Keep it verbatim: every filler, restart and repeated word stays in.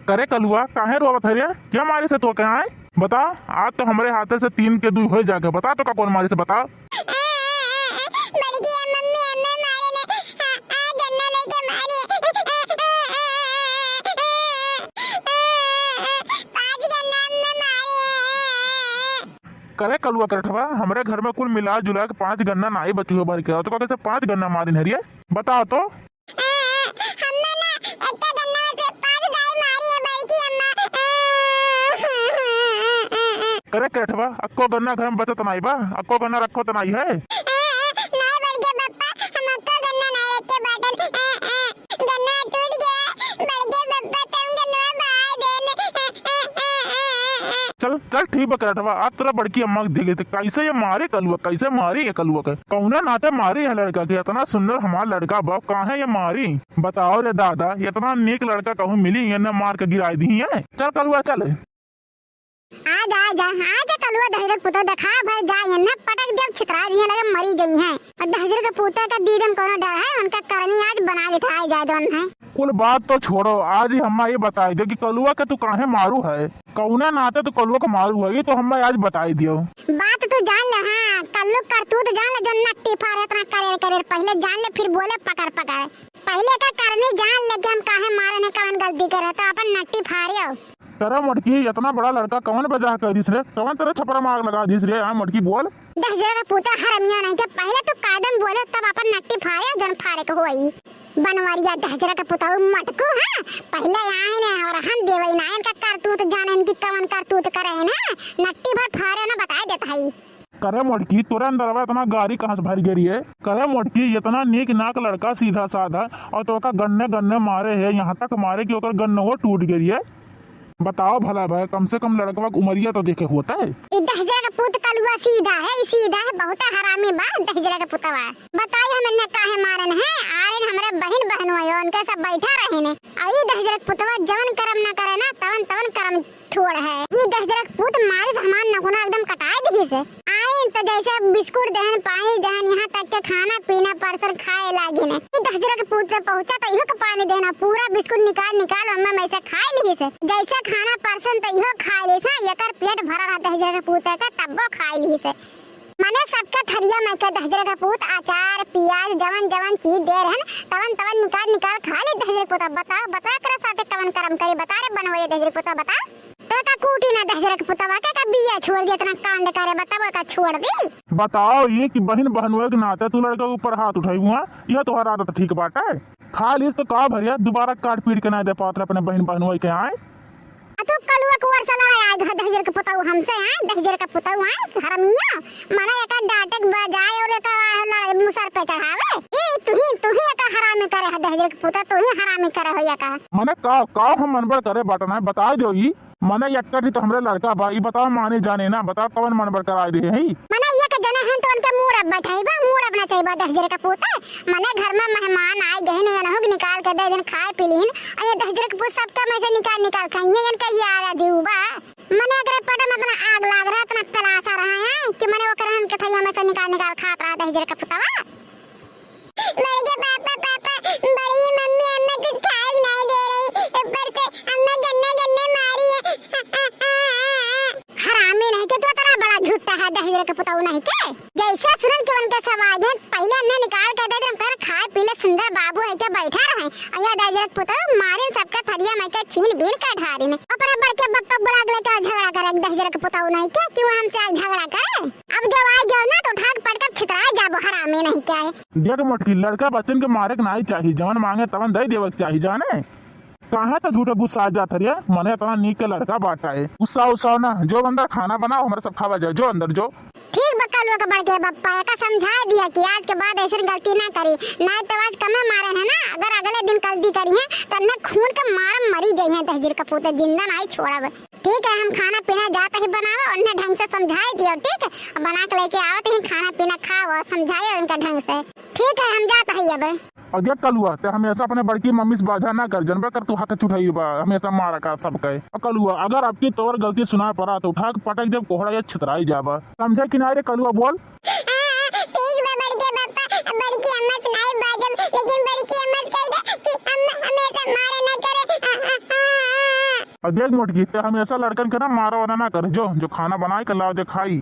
करे कलुआ, काहे रोवत है रे? क्या मारी से तो क्या है? बता, आज तो हमरे हाथे से तीन के दुई होइ जाके। बता तो का कौन मारी से, बता। बड़की मम्मी हमें मारे ने, आ, आ, गन्ना लेके मारी। पाँच गन्ना हमें मारी। करे कलुआ करठवा, हमरे घर में कुल मिला जुला के पाँच गन्ना नाई बची हो भर के। तो का कैसे पाँच गन्ना मारिन हरिये? बताओ तो। अम्मा ना, एक्का गन्ना में से पाँच दाई मारी है बड़की अम्मा। करे करठवा, अक्को गन्ना घर में बचत नाई बा, अक्को गन्ना रखो तो नाई है। नाई बड़के पप्पा, हम अक्को गन्ना नाई रखे बाटन। गन्ना टूट गया, बड़के पप्पा तुम गन्ना बहाय देन। चल, चल ठीक बा करठवा, आज तोरा बड़की अम्मा के देखे थे, कैसे ये मारे कलुआ, कैसे मारी ये कलुआ के, कौने नाते मारी है लड़का के, इतना सुंदर हमार लड़का बा, काहे ये मारी? बताओ रे दादा, इतना नीक लड़का कहूँ मिली, ये न मार के गिराई दी है। चल कलुआ चल। आ जा, आ जा, आ जा कलुआ दहिजरा के पुतवा, देखा भर जा, ये न पटक देव छितरा जी लगे मरी गई हैं। और दहिजरा के पुतवा का दीदन कोनो डर है, उनका करनी आज बना लेता, आ जाए दोन है। कुल बात तो छोड़ो, आज ही हम्मा ये बताई दे कि कलुआ के तू काहे मारू है, कौना नाते तू कलुआ के मारू है, ये तो हम्मा आज बताई दियो। बात तू जान ले, हाँ, कल्लू करतूत जान ले, जो नट्टी फारे इतना करेर करेर, पहले जान ले फिर बोले पकर पकर। पहले का करनी जान ले कि हम काहे मारे ने, कवन गलती करे, तो अपन नट्टी फारियो। करे मोटकी, इतना बड़ा लड़का कवन वजह करिस रे, कवन तेरे छपरा में आग लगा दिस रे, हाँ मोटकी बोल। दहिजरा के पुता हरमिया नहीं के, पहले तू कायदन बोले तब अपन नट्टी फारे, जन फारे के होई। बनवरिया दहिजरा के पुताऊ मटकू, हाँ, पहले आए ने और हम देवई ना, इनका करतूत जाने, इनकी कवन करतूत करे है ना, नट्टी भर फारे ना बताए देत हई। करे मोटकी, तोरे अंदरवा इतना गारी कहाँ से भर गई रे? करे मोटकी, इतना नीक नाक लड़का सीधा साधा और तो ओका गन्ने गन्ने मारे है, यहाँ तक मारे कि ओकर गन्नवो टूट गई रे। बताओ भला भाई, कम से कम लड़कवा के उमरिया तो देखे होता है। ई दहिजरा के पूत कलुआ सीधा है, ई सीधा है, बहुत हरामी बा दहिजरा के पुतवा। बताई हम इन्हें काहे मारन है? आरे न हमरे बहिन बहनोई हो, उनके सब बैठा रहे ने। आ ई दहिजरा के पुतवा जवन करम ना करे ना, तवन तवन करम छोड़ है। ई दहिजरा के पूत मारे से हमार नकुना एकदम कटाए दिहिस। आइन तो जैसे बिस्कुट देहन, पानी देहन, यहाँ तक के खाना पीना परसन खाए लागिन। ई दहिजरा के पूत से पहुँचा तो इहो के पानी देहन, पूरा बिस्कुट निकाल निकाल ओमे में से खाए लिहिस। जैसे खाना परसन तो इहो खाए लिहिस। हाँ, एकर पेट भरा रहा दहिजरा के पूत का, तब्बो खाए लिहिस। मने सबके थरिया में के दहिजरा के पूत अचार, पियाज, जवन जवन चीज दे रहन, तवन तवन निकाल निकाल खा ले दहिजरा के पूत। बता, बता करे साथे कवन करम करी, बता रे बनवरिया दहिजरा के पूत, बता। तो का कूटी ना दहिजरा के पुतवा के, का बिया छोड़ दी, इतना कांड करे, बताओ का छोड़ दी? बताओ ये कि बहिन बहनोई के नाते तू लड़का के ऊपर हाथ उठाई हुआ, यह तोहर आदत ठीक बाटे? खा लीस तो का भरिया, दोबारा काट पीट के ना दे पात्र अपने बहिन बहनोई के आए। आ तू कलुआ कुंवर से लड़ाई आज दहिजरा के पुतवा हमसे आए, दहिजरा के पुतवा आए, हरमिया। मने एका डांटे के बजाय और एका लड़ाई मुसर पे चढ़ावे। ई तुही, तुही एका हरामी करे है दहिजरा के पुतवा, तुही हरामी करे हो एका। मने का, का हम मनबड़ करे बाटन है, बताई दो ई। मने एक्का जी तो हमरे लड़का बा, ई बताओ माने जाने ना, बताओ कवन मनबड़ कराए दे है? मने एक जने हैं तो उनके मूड़ अब बैठाई बा, मूड़ अब ना चाहिए बा दहिजरा के पूत। मने घर में मेहमान आए गए ने, एनहु के निकाल के दे दिन खाए पी लीन। आ ये दहिजरा के पूत सबका में से निकाल निकाल खाइए, इनका ये आरा दीऊ बा। मने एकरे पेट में इतना आग लाग रहा, इतना पलासा रहा है कि मने ओकरे हम के थरिया में से निकाल निकाल खात रहा दहिजरा के पुतवा। बड़के पापा, पापा, बड़ी मम्मी अम्मा कुछ खाए नहीं दे रही, ऊपर से अम्मा गन्ने गन्ने मारी है। हरामी नहीं के तू इतना बड़ा झूठा है दहिजरा के पुतऊ नहीं के। जैसे सुनन के उनके सब आ गए, पहले हमने निकाल के दे दे, हम कह रहे खाए पी ले, सुंदर बाबू है के बैठा रहे। और यह दहिजरा के पुतऊ मारिन सबके थरिया में के छीन बीन के ढारिन। अपने बड़के बप्पा बुला के लेके झगड़ा करे, दहिजरा के पुतऊ नहीं के, कि वो हमसे आज झगड़ा करे। अब जब आ गया ना तो उठा के पटक छितरा जाबो हरामी नहीं के। देख मोटकी, लड़का बच्चन के मारे के नाई चाही, जवन मांगे तवन दे देवे के चाही, जाने? काहे तो झूठे गुस्सा जात हरिया, मने इतना नीक के लड़का बाटा है। गुस्सा उस्सा ना, जो अंदर खाना बनाओ, हमारे सब खावा जाए, जो अंदर जो। ठीक बा, कलुआ के बड़के बप्पा, एका समझा दिया कि आज के बाद ऐसे गलती ना करी, ना तो आज कमे मारे है ना, अगर अगले दिन गलती करी है तो मैं खून के मारम मरी जाई है, दहिजरा के पूत जिंदा नहीं छोड़ब। ठीक है, हम खाना पीना जात ही बनावे, उन्हें ढंग से समझाई दियो, ठीक है? बना के लेके आवत ही, खाना पीना खाओ और समझाए उनका ढंग से। ठीक है, हम जात ही अब। और देख कलुआ, ते हमेशा अपने बड़की मम्मी से बाझा ना कर, जनबे कर तू हाथ छुटाई बा, हमेशा मारा का सबके। और कलुआ, अगर आपकी तोर गलती सुना पड़ा तो उठा के पटक देब कोहड़ा या छितराई जाबा। समझे कि ना रे कलुआ, बोल? हाँ, हाँ, ठीक बा बड़के पापा, बड़की अम्मा से नाई बाजब, लेकिन बड़की अम्मा से कह दे और देख मोटकी, ते हमेशा लड़कन के ना मारा वारा ना कर, जो जो खाना बनाए के लाओ दे खाई।